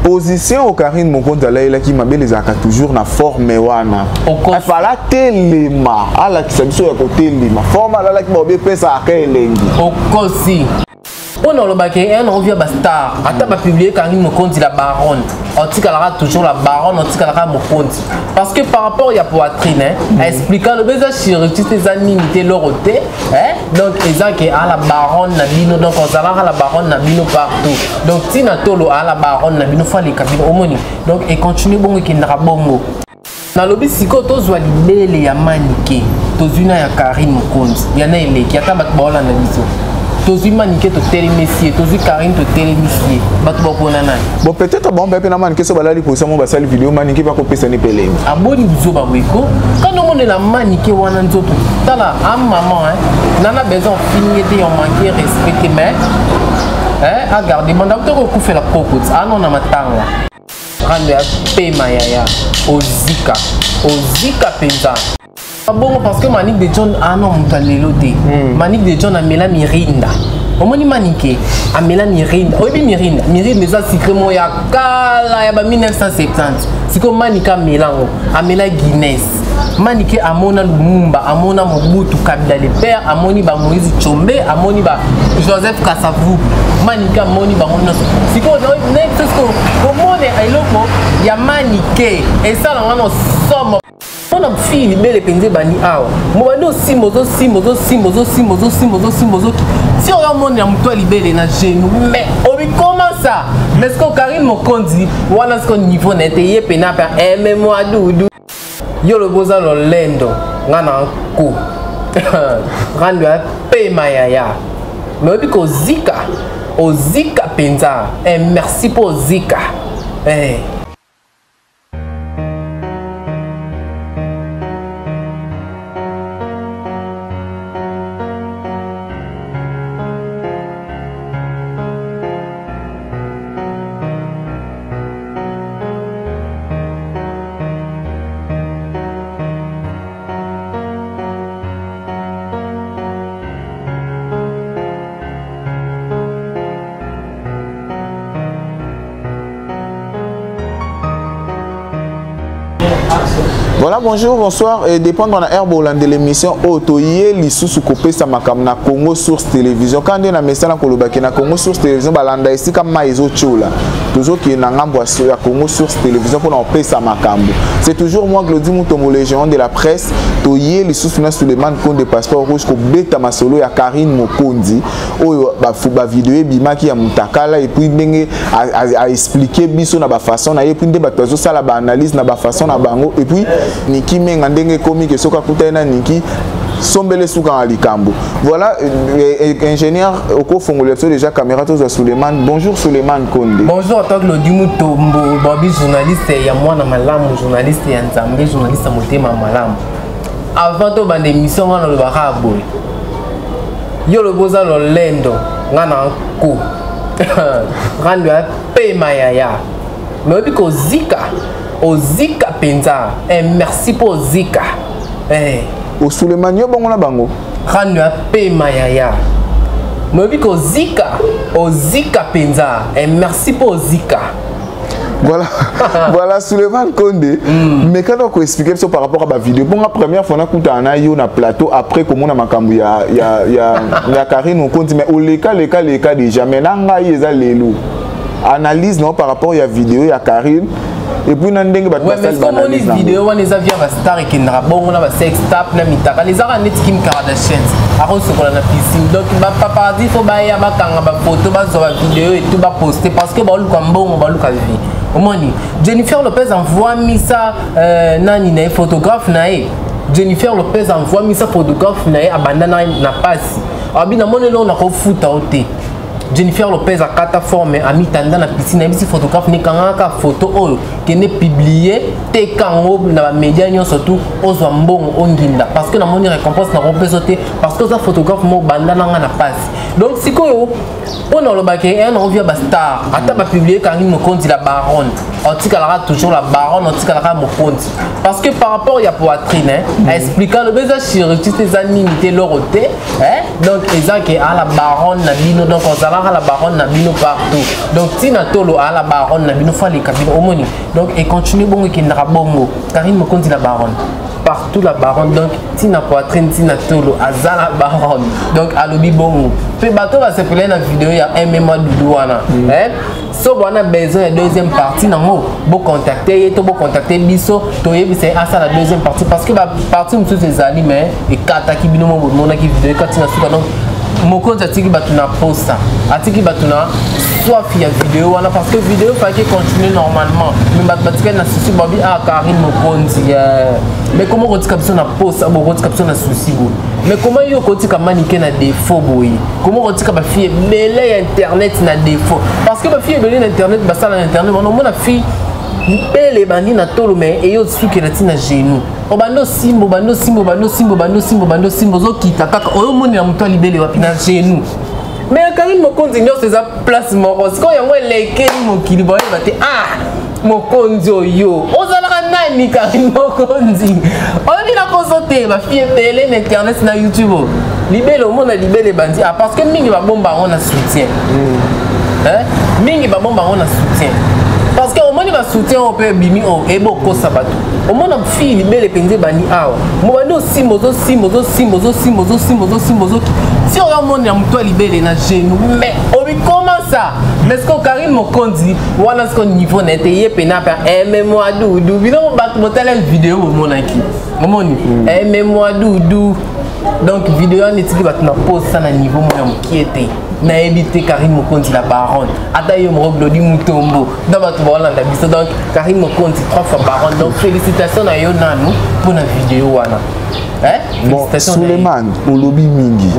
Position oyo Carine Mokonzi alayelaki mabele ezalaka toujours na forme wana. Afala telema, alakisa biso ya kotelema. Forme alalaki baobi epesaka elengi. Okosi. Mpo na olobaki un envie ya bastar ata bapublie Carine Mokonzi la baronne, otikalaka toujours la baronne, otikalaka mokonzi parce que par rapport ya poitrine hein, aexplika alobi eza chirurgie te, eza nini te, eloko te hein? Donc eza ke ala baronne na bino, donc ozalaka la baronne na bino partout, donc ntina tolo ala baronne na bino fo aleka bino omoni, donc econtinue bongo, ekendaka bongo. Nalobi sikoyo tozwa libele ya Manike, tozwi na ya Carine Mokonzi, ya na eleki ata bato baolanda biso. Tozwi Manike totelemisi ye, tozwi Carine totelemisi ye, bato bakona nani? Bon, peut-être bango mpe na Manike so balali position moko basali video, Manike bakopesa ni mpe elengi. Aboni buzoba boyeko kandi omonela Manike wana nzoto tala a maman hein, nana besoin ofingi ye te, yo manque respect te, mais hein, agarde banda tokokufela koko ano na matanga. Rando ya pema yaya, ozika ozika mpenza bongo parce que Manick de John ano moto ya lelo te. Manick de John amela mirinda, omoni Manike amela mirinda, oyebi mirinda? Mirinda eza sucré moko ya kala ya ba 1970. Sikoyo Manike amela yango, amela Guinness. Manike amona Lumumba, amona Mobutu, Kabila le père, amoni ba Moïse Tshombe, amoni ba Joseph Kasavubu. Manike amoni bango nyonso. Sikoyo nayebi te sikoyo komona eloko ya Manike esalanga na somo mpona fille libele mpenza ebandi awa, mobandi osimba, ozosimba, ozosimba, ozosimba, ozosimba, ozosimba, ozoki si oyo omonela moto ya libele na genou, mais obikoma ça. Mais sikoyo Carine Mokonzi wana sikoyo niveau na ye te, ye pena mpe aime moi dudu yo lobi oza lolendo nga na nko rando ya pema yaya, mais oyebi kozika ozika mpenza. Merci mpo ozika. Voilà, bonjour, bonsoir. Et dépendre na herbe de l'émission oyo lisusu kopesa makambo na Congo Source Télévision. Quand na mesana kolobaki na Congo Source Télévision balanda esika mai ezotiola. Tozokende na ngambo ya Congo Source Télévision mpona kopesa makambo. C'est toujours moi, Glody Mutombo, le géant de la presse. Toye lisusu na Suleiman Konde Passeport Rouge kobeta masolo ya Carine Mokonzi oyo ba vidéo ebimaki ya mutakala, et puis ndenge a expliquer biso na ba façon na ye, puis nde bato bazosala ba analyse na ba façon na bango, et puis Niki Menga ndenge ekomi ke soki akutani na Niki sombele suka na likambo. Voilà, ingénieur okofongola biso déjà caméra, tozwa Suleiman. Bonjour Suleiman Konde. Bonjour à toi Glody Mutombo, babi journaliste ya mwana malamu, journaliste ya Nzambe, journaliste ya motema malamu. Avant tobanda émission wana olobaka boye, yo lobi oza lolendo nga na nko rando ya pema yaya, mais oyebi kozika ozika mpenza. Merci mpo ozika. Osuleiman yo bongo na bango. Rando ya pema yaya, mais oyebi kozika ozika mpenza. Merci mpo ozika. Voilà, voilà Suleiman Konde. Mais quand on expliquer ça par rapport à ma vidéo, bon, la première fois, on a écouté un aïe na plateau après comment on a makambo ya ya ya ya Carine Mokonzi, mais au leka leka leka déjà, mais nanga eza lelo. Analyse non par rapport ya vidéo ya Carine et puis na ndenge bato Ouais, mais basali soki omoni ba analyse vidéo wana eza via bastar ekendaka bongo na basex tap na mitaka, ezaka neti Kim Kardashian akosokola na piscine. Donc bapaparazzi fo baya bakanga bafoto, bazwa bavideo et tout, baposte parce que baoluka mbongo, baluka vie. Omoni Jennifer Lopez envoie-misa nani na ye, photographe na ye. Jennifer Lopez envoie-misa photographe na ye abanda na pasi abi namoni eloko nakofuta o te. Jennifer Lopez akata forme, amitanda na piscine, ayebisi photographe nekangaka photo oyo, kende publier, teka yango na bamédia nyonso tu, ozwa mbongo onginda parce que namoni récompense nakopesa te parce que oza photographe moko banda nanga na pasi. Donc sikoyo mpo na olobaki un envie ya bastar, ata bapublie Karine Mokonzi la baronne, otikalaka toujours la baronne, otikalaka mokonzi, parce que par rapport ya poitrine, aexplika lobi eza chirurgie te, eza nini te, eloko te. Donc eza ke ala baronne na bino, donc ozalaka la baronne na bino partout. Donc ntina tolo ala baronne na bino, fo aleka bino, omoni. Donc econtinue bongo, ekendaka bongo. Karine Mokonzi la baronne partout, la baronne. Donc ntina poitrine, ntina tolo, aza la baronne. Donc alobi bongo mpe bato basepelai na video ya mma dudu wana. So bwana besoin ya deuxième partie nango, bocontacte ye to bocontacte biso, toyebisa ye asala deuxième partie, parce que bapartie mosusu ezali, mais ekataki. Bino mo bomonaki video ekati na suka. Donc mokonzi atiki bato na posa, atiki bato na soif ya video wana, parce que video faki continue normalement, mais bato batikali na souci. Babi: "Ah, Karine Mokonzi, mais comment kotika biso na posa, bokotika biso na souci boye? Mais comment yo kotika Manike na défaut boye? Comment kotika bafille ebele ya internet na défaut?" Parce que bafille ebele na internet basala na internet wana, omona fille libele ebandi na tolo, mais eyo sukela ntina genou. Obandi osimba, obandi osimba, obandi osimba, obandi osimba, obandi osimba, ozokita kaka, oyo omonela moto alibele wapi? Na genou. Mais Karine Mokonzi, nyonso eza place moko. Sikoyo yango elekeli mokili, bayeba te: "Ah, mokonzi oyo ozalaka nani?" Karine Mokonzi, oyebi na koso te, bafille ebele na internet, na YouTube, libele, omona libele ebandi. Ah, parce que mingi babomba yango na soutien. Mingi babomba yango na soutien, parce que omoni basoutien oyo mpe ebimi oyo ebokosa bato. Omona fille, libele mpenza ebandi awa, mobandi osimba, ozosimba, ozosimba, ozosimba, ozosimba, ozosimba, ozoki si oyo omonela moto ya libele na genou. Mais obi comment ça? Mais siko Karine Mokonzi wana, siko niveau na ye te, ye pena mpe aime-moi doudou. Bino bato botala video, bomonaki, omoni aime-moi doudou. Donc video wana etiki bato na posa na niveau moko ya mokie te. Nayebi te, Karine Mokonzi la baronne, ata yo moko Glodi Mutombo na bato baolanda biso. Donc Karine Mokonzi, trois fois baronne, donc félicitation na yo nanu mpona video wana. Bon, Suleiman, olobi mingi.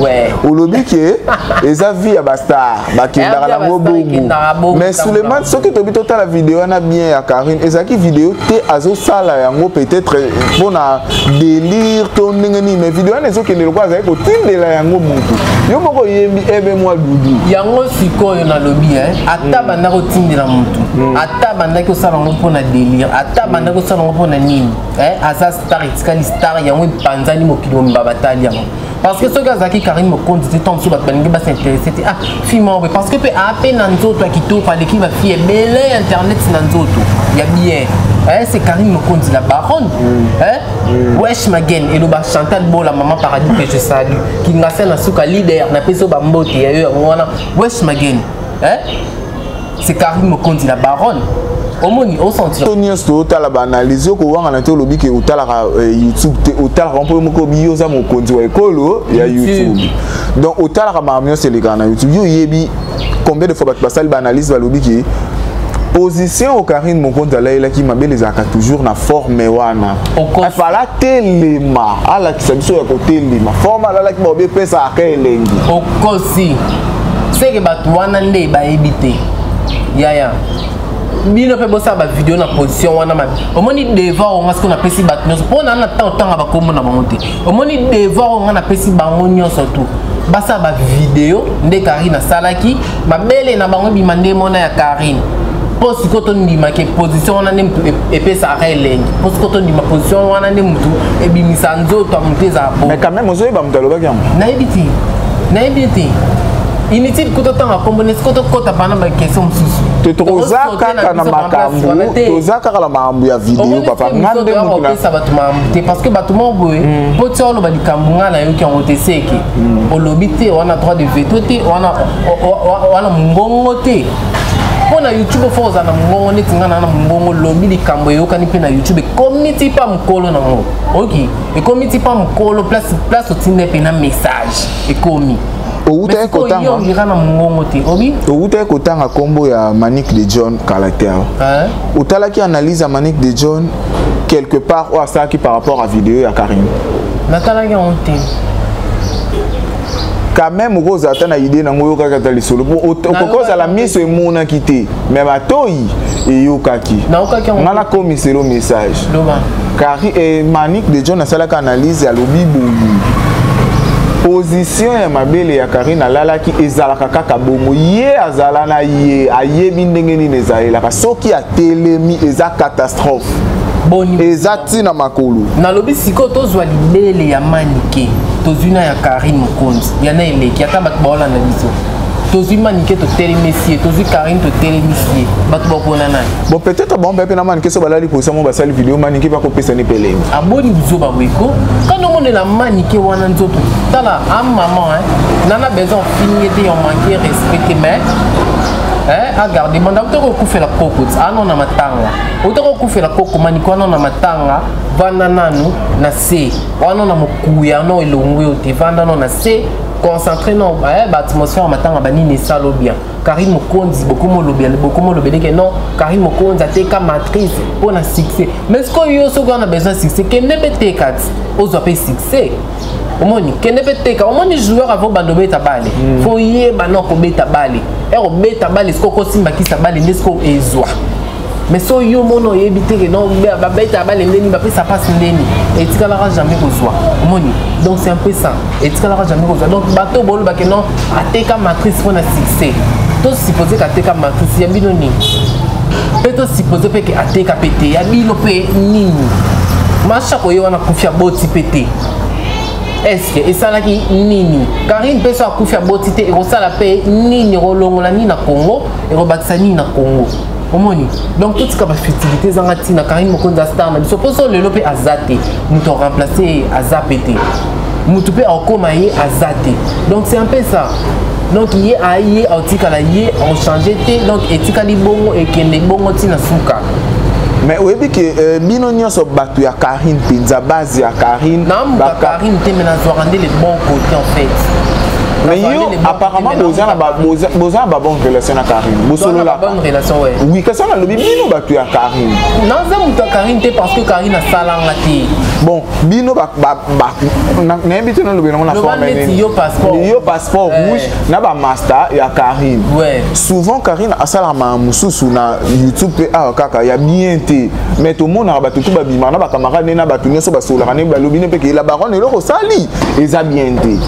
Olobi ke eza vie ya bastar, bakendaka nango bongo. Mais Suleiman, soki tobi totala video wana bien ya Karine, ezalaki video te azosala yango peut-être mpona délire to ndenge nini, mais video wana ezokende lokola azali kotindela yango motu. Yo moko oyembi ebe mwa dudu. Yango sikoyo nalobi, ata banda kotindela motu, ata bandaki kosala yango mpona délire, ata bandaki kosala yango mpona nini, aza star, etikali star. Yango epanzani mokili mobimba, batali yango, parce que soki azalaki Karine Mokonzi te, ntango mosusu bato balingi bas'intéresse te: "Ah, fille moko boye", parce que mpe ape na nzoto ya kitoko, aleki bafille ebele ya internet na nzoto ya bien. C'est Karine Mokonzi la baronne. Wesh Magen eloba Chantal Bola, maman paradis que je salue, Kingasa na suka leader, napesi oyo bambote ya yo. Yango wana wesh Magen, c'est Karine Mokonzi la baronne. Omoni, osentir. To nyonso totala baanalyse, yo kowangana te. Olobi ke otalaka YouTube te, otalaka mpo moko obi yo oza mokonzi wa ekolo ya YouTube. Donc otalaka makambo nyonso elekaka na YouTube. Yo oyebi combien de fois bato basali baanalyse, balobi ke position oyo Karine Mokonzi alayelaki mabele ezalaka toujours na forme wana. Afala telema, alakisa biso ya kotelema, forme alalaki, baobi epesaka elengi. Okosi, seke bato wana nde bayebi te. Yaya, bino mpe bosala bavideo na position wana mabe. Omoni devoir onga sikoyo napesi bato nyonso, mpo na na ntango otanga bakombo na bango te. Omoni devoir onga napesi bango nyonso tu, basala bavideo nde Karine asalaki, mabele na bango ebima nde mona ya Karine, mpo sikoyo tondimaki position wana nde mutu epesaka elengi, mpo sikoyo tondima position wana nde mutu ebimisa nzoto ya mutu ezala bo. Mais quand même ozoyeba moto alobaki yango. Nayebi te, nayebi te. Inutile kuta otanga kombo nesi ko tokɔta pana baquestion mosusu. Te, toza kaka na makambo, toza kaka na makambo ya video, papa. Nga nde mutu opesa bato makambo te, parce que bato moko boye, mpo tia oloba likambo nga nayoki yango te, seke olobi te wana droit de veto te, wana mongongo te. Mpo na YouTube fo ozala na mongongo neti nga na mongongo. Lobi likambo eyokani mpe na YouTube, ekomi ti pa mokolo nango, oki ekomi ti pa mokolo place otinda mpe na message ekomi. Owutaki kotanga ondira na mongongo te, obi. Owutaki kotanga nkombo ya Manique de John kala te awa. Otalaki analyse ya Manique de John quelque part oyo asalaki par rapport à vidéo ya Karine? Natalaki yango te. Quand même okozala ata na idée nango, oyokaki ata lisolo. Okoki ozala miso emonaki te, mais matoi eyokaki. Nga nakomiselo message. Kari Manique de John asalaki analyse, alobi boye. Position ya mabele ya Karine alalaki ezalaka kaka bongo. Ye azala na ye, ayebi ndenge nini ezalelaka. Soki atelemi eza catastrophe. Boni eza ntina makolo. Nalobi sikoyo tozwa libele ya Manike, tozwi na ya Karine Mokonzi, ya na eleki ata bato baolanda biso. Tozwi Manike, totelemisi ye, tozwi Karine, totelemisi ye, bato bakona nani? Bon, peut-être bango mpe na Manike so balali position mo basali video, Manike bakopesa ni pelenge. Aboni buzoba boyeko kandi omonela Manike wana nzoto. Tala, a maman, hein, nana besoin ofingi te, yo manque respect te, mais hein, agarde banda uta kokufela koko ti ano na matanga, uta kokufela koko Manike wana na matanga, vanda nanu na se wana na mokuya no elongwe yo te, vanda no na se, concentré no eh, baatmosphère ya matanga banini esalo bien. Karine Mokonzi, bokomolobeleke non, Karine Mokonzi ateka matrice mpo na succès, mais sikoyo yo soki wana besoin succès, kende mpe teka ti ozwa mpe succès. Omoni, kende mpe teka. Omoni, joueur avo bando obeta bale, fo yeba na kobeta bale, ere obeta bale sikoyo okosimbakisa bale nde sikoyo ezwa. Mais so yo mona oyebi te ke non, babeta bale ndeni, bapesa mpasi ndeni, etikalaka jamais kozwa. Omoni, donc c'est un peu ça, etikalaka jamais kozwa. Donc bato bolobake non, ateka matrice mpo na succès, tosupose ke ateka matrice ya bino nini, mpe tosupose mpe ke ateka mpe te ya bino mpe nini. Mashako ye wana akufi, aboti mpe te, est-ce esalaki nini? Karine mpe so akufi, aboti te, ekosala mpe nini? Ekolongola nini na Congo? Ekobakisa nini na Congo? Omoni, donc totika bafutilité ezanga ntina. Karine Mokonzi ya star na biso, mpo so lelo mpe aza te, moto aremplace ye aza mpe te, motu mpe akokóma ye aza te. Donc c'est un peu ça. Donc ye aye aotikala, ye achange te, donc etikali bongo, ekende bongo ntina suka. Mais oyebi ke bino nyonso bato ya Karine mpenza, base ya Karine. Namuka Karine te, mais nazwaka nde le bon côté en fait. Mais yo apparemment boza na babonne relation na Karine, bosololaka. Bonne relation, ouais. Oui, kasi nalobi bino bato ya Karine. Naza moto ya Karine te, parce que Karine asalanga te. Bon, bino nayebi te nalobi nango na forme nini. Yo passeport, yo passeport rouge na bamaster ya Karine. Souvent Karine asalaka makambo mosusu na YouTube mpe awa kaka ya bien te, mais tomonaka bato tu babimaka na bacamarade ne na bato nyonso basololaka ne, balobi ne mpe ke la baronne, eloko osali eza bien te.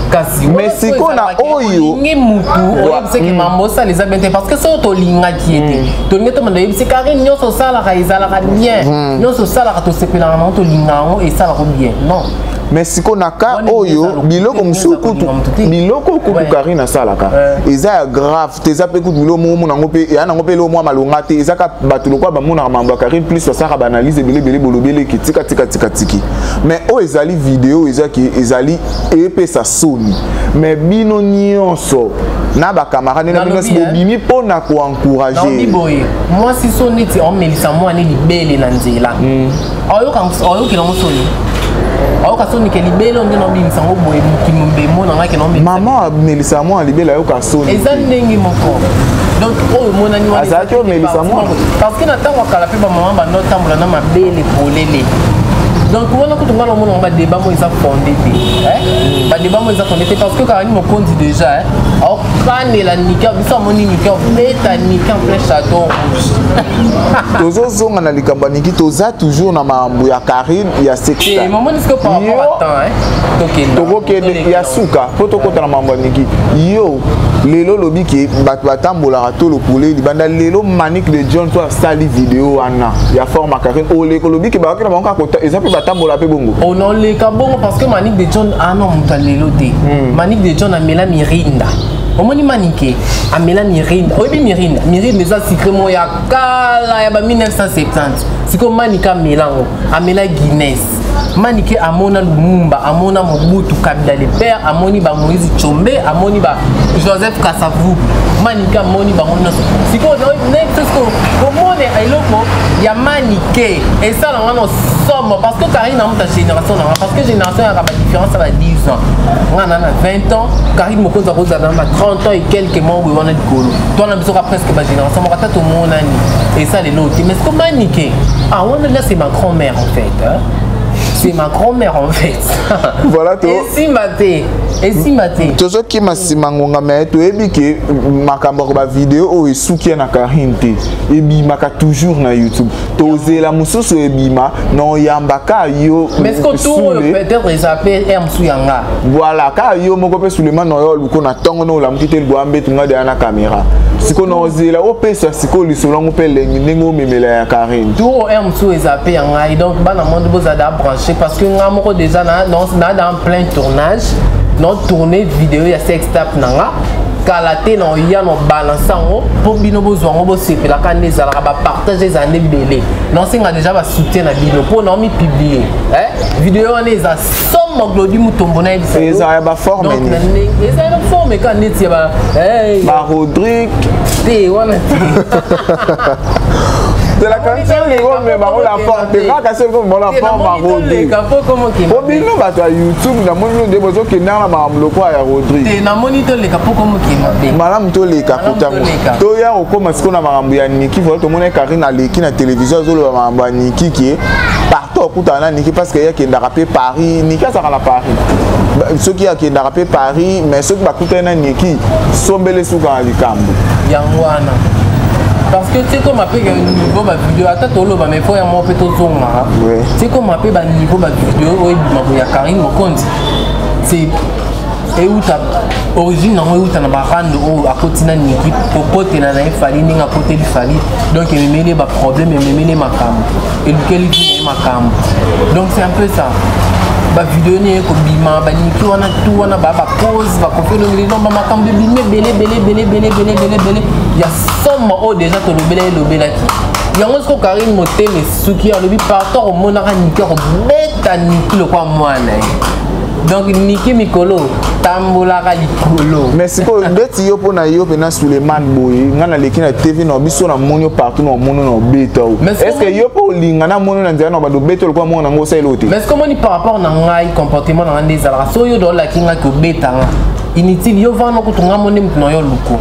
Mais sikoyo na oyo olingi mutu, oyebisaki mambo osala eza bien te, parce que soki tolingaki ye te, tolingi tomanda oyebisi Karine nyonso osalaka ezalaka bien, nyonso osalaka tosepelaka nango, tolinga yango, esalaka bien, non. Mais sikoyo na ka oyo, biloko mosusu kutu, biloko kutu Karine asalaka eza ya grave te, eza mpe kutu biloko moko omona yango mpe eya nango mpe eloko mwa malonga te. Eza ka bato lokola bamonaka mambo ya Karine plus, basalaka baanalyse ebele ebele, bolobi eleki, tika tika tika tiki. Mais oyo ezali video ezaki ezali epesa soni, mais bino nyonso na bacamarade na bino nyonso bobimi mpona koencourage. Boye mwasi so neti aomelisa mwana libele na nzela, ayokela ngo soni, ayoka soni ke libele nde naobimisa ngo boye, mokili mbemo na ngai ke naomelisa. Mama amelisa mwana libele ayoka soni? Eza ndenge moko. Donc oyo emonani wana azalaki omelisa mwana. Parce que na ntango ya kala mpe bamama bando otambola na mabele polele. Donc wana kutu ngai namona badébat mo eza fondé te, badébat mo eza fondé te, parce que Karine Mokonzi déjà aokanela Nike, biso amoni Nike obeta Nike en plein Château Rouge. Tozozonga na likambo ya Niki, toza toujours na makambo ya Karine ya. Sextamomoni siko par rapport à temps. Tokokende ya suka mpo tokota na makambo ya Niki. Yo lelo olobi ke bato batambolaka to lokole libanda. Lelo Manique de John to asali video wana ya forme Karine, oleka olobi ke bakaki na bango kaka eza mpe batambola mpe bongo. Onoleka bongo parce que Manique de John ana moto alelo te. Manique de John amela Mirinda. Omoni, Manike amela Mirinda. Oyebi Mirinda? Mirinda eza sucré moko ya kala ya ba 1970. Sikoyo Manike amela yango, amela Guinness. Manike amona Lumumba, amona Mobutu, Kabila le père, amoni ba Moïse Tshombe, amoni ba Joseph Kasavubu. Manike amoni bango nyonso. Sikoyo sikoyo komona eloko ya Manike esalanga na somo, parce que Karine amuta génération nanga, parce que génération yaka badifférence ya ba 10 ans. Nga na 20 ans, Karine Mokonzi akozala na ba 30 ans et quelques mois boye wana likolo. Twana biso ka presque bagénération moko, ata tomonani esala eloko te. Mais siko Manike, ah wana là, c'est ma grand-mère en fait, hein? C'est ma grand-mère en fait. Voilà to. Esimba te. Esimba te. Tozokima nsima ngonga, me toyebi ke makambo ya bavideo oyo esuki ya na Karine te, ebimaka toujours na YouTube. Tozela mosusu ebima na oyambaka yo. Mais ce que tour oyo peut-être eza mpe aire mosusu ya nga. Voilà, kaka yo moko mpe Suleiman na oyo oluko na ntongo na olamuki te, libwa mbetu nga deya na caméra. Sikoyo na ozela opesa sikoyo lisolo yango mpe elengi ndenge omemela ya Karine. Tour oyo aire mosusu eza mpe ya ngai. Donc bana monde, bozala da branché, parce que nga moko déjà na dans plein tournage, na tourner vidéo ya sextape na nga. Kala te na oya na balance yango mpo bino bozwa yango, bosepelaka nde ezalaka bapartage, ezala nde ebele. Naosenga déjà basoutien na bino mpo naomi publier vidéo wana. Eza somo, Glodi Mutombo nayebisa. Ezala ya baforme. Eza ya baforme kaka neti ya ba Barodrigue. Te, wana te. Bango la forme te, kaka soki bango la forme ya Rodrigue. Po bino bato ya YouTube, namoni bino nde bozokendaka na makambo lokola ya Rodrigue. Te, namoni toleka mpo komokima te. Malamu toleka kotango toya kokóma sikoyo na makambo ya Niki. Voilà, tomoni Karine aleki na télévision, azoloba makambo ya Niki ke partout akutana na Niki, parce que ye akendaka mpe Paris, Niki azalaka na Paris. Soki akendaka mpe Paris, mais soki bakutani na Niki, sombele suka na likambo. Yango wana, parce que ti koma mpe niveau bavideo, ata toloba, mais fo yango mpe tozongaka ti koma mpe baniveau bavideo oyo ebima boye ya Karine Mokonzi, c'est euta origine nango euta na barando oyo akoti na Niki, kokotela na ye Fali ndenge akoteli Fali. Donc ememeli ye baproblème, ememeli ye makambo, elukeli vi na ye makambo. Donc c'est un peu ça, bavideo ni ekobima baniki wana tu wana baa bacause bakofeli. Donc bamakambo ebimi ebele ebele ebele ebele ebele ebele ebele ya soma oyo déjà tolobela, elobelaki yango. Siko Karine motema esuki, alobi partout omonaka Niki, akobeta Niki lokwa mwana ye. Donc Niki mikolo tambolaka likolo. Mais sikoyo ndeti yo, mpo na yo mpena Suleiman boye, ngai naleki na TV na biso, namoni yo partout, na omoni na obeta o. Est ce que yo mpo olinga namoni na nzela na bado obeta lokola mwana nango, osaleli o te? Mais komoni par rapport na ngai, comportement na ngai nde ezalaka so yo dolaki ngai kobetanga inutile, yo vana kutu nga mo nde motu na yo luko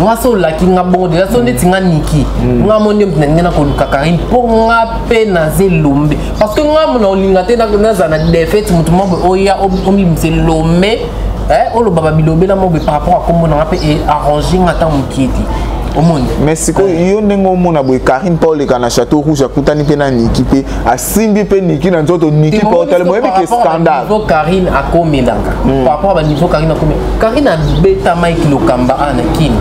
nga so olaki nga bongo deja so ndeti nga Niki, nga mo nde motu na ndenge nakoluka Karine mpo nga mpe naza elombe, parce que nga mo na olinga te nazala na défaite. Motu moko boye oya omibimisa elombe, oloba babilobela mo boye par rapport a kombo na nga mpe arrange nga ata mokie te, omoni. Mais sikoyo yo ndenge omona boye, Karine mpe oleka na Château Rouge, akutani mpe na Niki, mpe asimbi mpe Niki na nzoto, Niki mpe otali boyebi ke scandale. Niveau Karine akomelaka, par rapport a baniveau Karine akomela, Karine abeta Mike Lokamba a na Kini.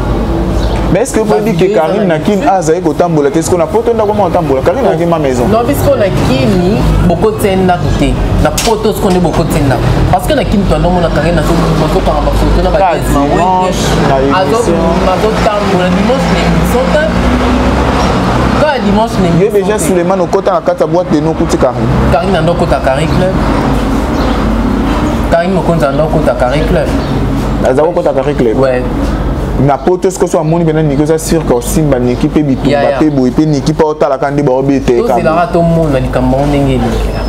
Mais est ce que oyebi ke Karine na Kini azali kotambola te? Sikoyo na poto ndako ma kotambola, Karine ayaki ma maison. Non, puisque na Kini bokotia ndako te, na poto siko nde bokotia ndako, parce que na Kini toandomona Karine azokanga bafoto na azotambola dimanche na émission te, kaka dimanche na Ye déjà Suleiman okota na kati ya boîte de nuit, okuti Karine? Karine ando okota Carré Club, Karine Mokonzi ando okota Carré Club. Aza kokota Carré Club? Ouais. Na poto siko so amoni mpena Niki, oza sûr ke osimba Niki mpe bitumba mpe boye mpe Niki mpe otalaka nde baobeta? Tozelaka tomona likambo yango ndenge elekela.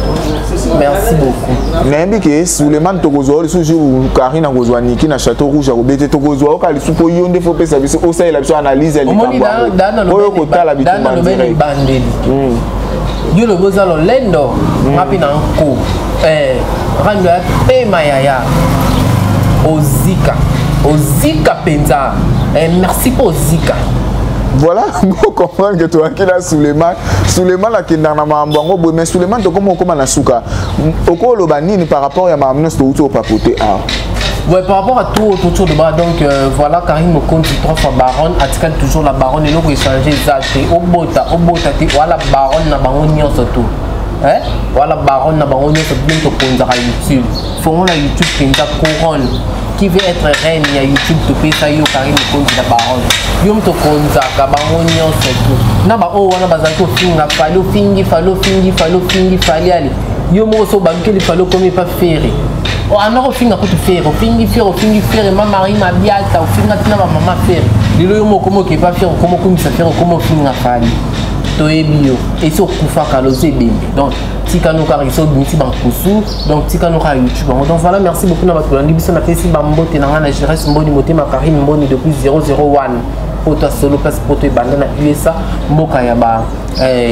Merci beaucoup. Nayebi ke Suleiman tokozwa lisusu jour Karine akozwa Niki na Château Rouge, akobete, tokozwa oka lisusu mpo yo nde fo opesa biso, osalela biso analyse ya likambo yango oyo kotala bitumba direct. Ebandeli yo lobi oza lolendo, nga mpe na nko rando ya pema yaya, ozika ozika mpenza. Merci mpo ozika. Voilà, bocomprendre que toyaki na Suleiman. Suleiman akendaka na makambo yango boye. Mais Suleiman, tokoma okóma na suka, okoloba nini par rapport ya makambo nyonso touti opapote awa? Ouais, par rapport à tout autour de moi, donc voilà, Karine Mokonzi, trois fois baronne, atikali toujours la baronne, eloko échanger eza te, obota, obota te, wala baronne na bango nyonso tout. Hein? Wala baronne na bango nyonso bien tokonzaka YouTube. Fongola YouTube penza couronne. Qui veut être reine ya YouTube, topesa yo Karine Mokonzi la baronne. Yo moto okonzaka bango nyonso tout. Na ba oyo wana bazalaki ofinga Fali, ofingi Fali, ofingi Fali, ofingi Fali, ale. Yo moko so balukeli Fali, okomi pa Ferre. Anda kofinga kutu Ferre, ofingi Ferre, ofingi Ferre, ma Marie Mabiata, ofinga ntina bamama Ferre. Lelo yo moko okoma okepa Ferre, okoma okumisa Ferre, okoma ofinga Fali. Toyebi yo esi okufaka lozo ebembe. Donc tikano kaka esi obimisi bankusu, donc tikano kaka YouTube yango. Donc voilà, merci beaucoup na bato bolandi biso. Napesi bambote na ngai na Gérès Mboni Motema, Karine Mboni depuis 001. Poto ya solo, place poto ebanda na USA, mboka ya ba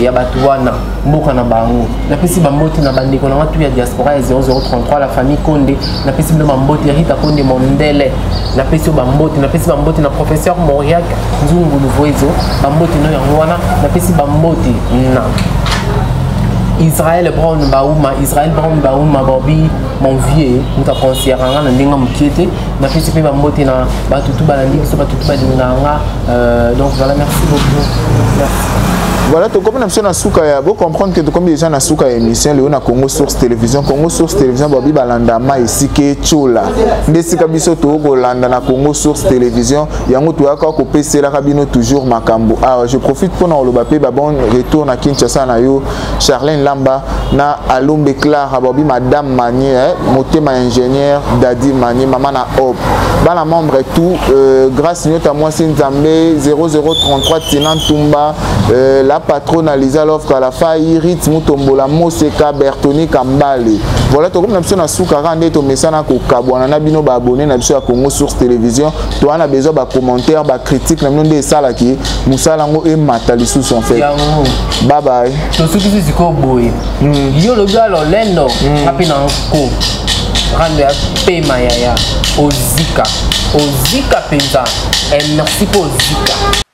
ya bato wana, mboka na bango. Napesi bambote na bandeko na nga tu ya diaspora ya 0033, la famille Konde. Napesi bino bambote. Rita Konde mondele, napesi yo bambote. Napesi bambote na professeur Moriak Nzungulu Voezo, bambote no yango wana. Napesi bambote na Israël Brown Bauma, Israël Brown Bauma Bobi, mon vieux, moto aconsidéraka nga na ndenge mokie te. Napesi mpe bambote na bato tu balandi biso, bato tu balingaka nga. Donc voilà, merci beaucoup, merci. Voilà, tokomi na biso na suka ya bocomprendre que tokomi déjà na suka ya émission lelo na Congo Source Télévision. Congo Source Télévision, babi balanda ma esika etiola nde esika biso tokolanda na Congo Source Télévision. Yango toyaka kopeselaka bino toujours makambo awa. Je profite mpona koloba mpe babon retour na Kinshasa na yo, Charlène Lamba na Alombe Clara, babi madame Manie, motema ingénieur Dadi Manie, mama na Hope, bana membre tout, Grâce Nyota, mwasi Nzambe 0033, Tina Ntumba, la patronne Lisa Lofka, la Fai Rit Mutombola, Moseka Bertoni Kambale. Voilà, tokomi na biso na suka kaka nde tomesana kokabwana na bino baabonné na biso ya Congo Source Télévision. Toza na besoin bacommentaire, bacritique na bino nde esalaki mosala yango emata lisusu en fait. Yango. Bye bye. Tosukisi sikoyo boye. Yo olobi ya lolendo, nga mpe na nko rando ya pema yaya ozika, ozika mpenza. Merci mpo ozika.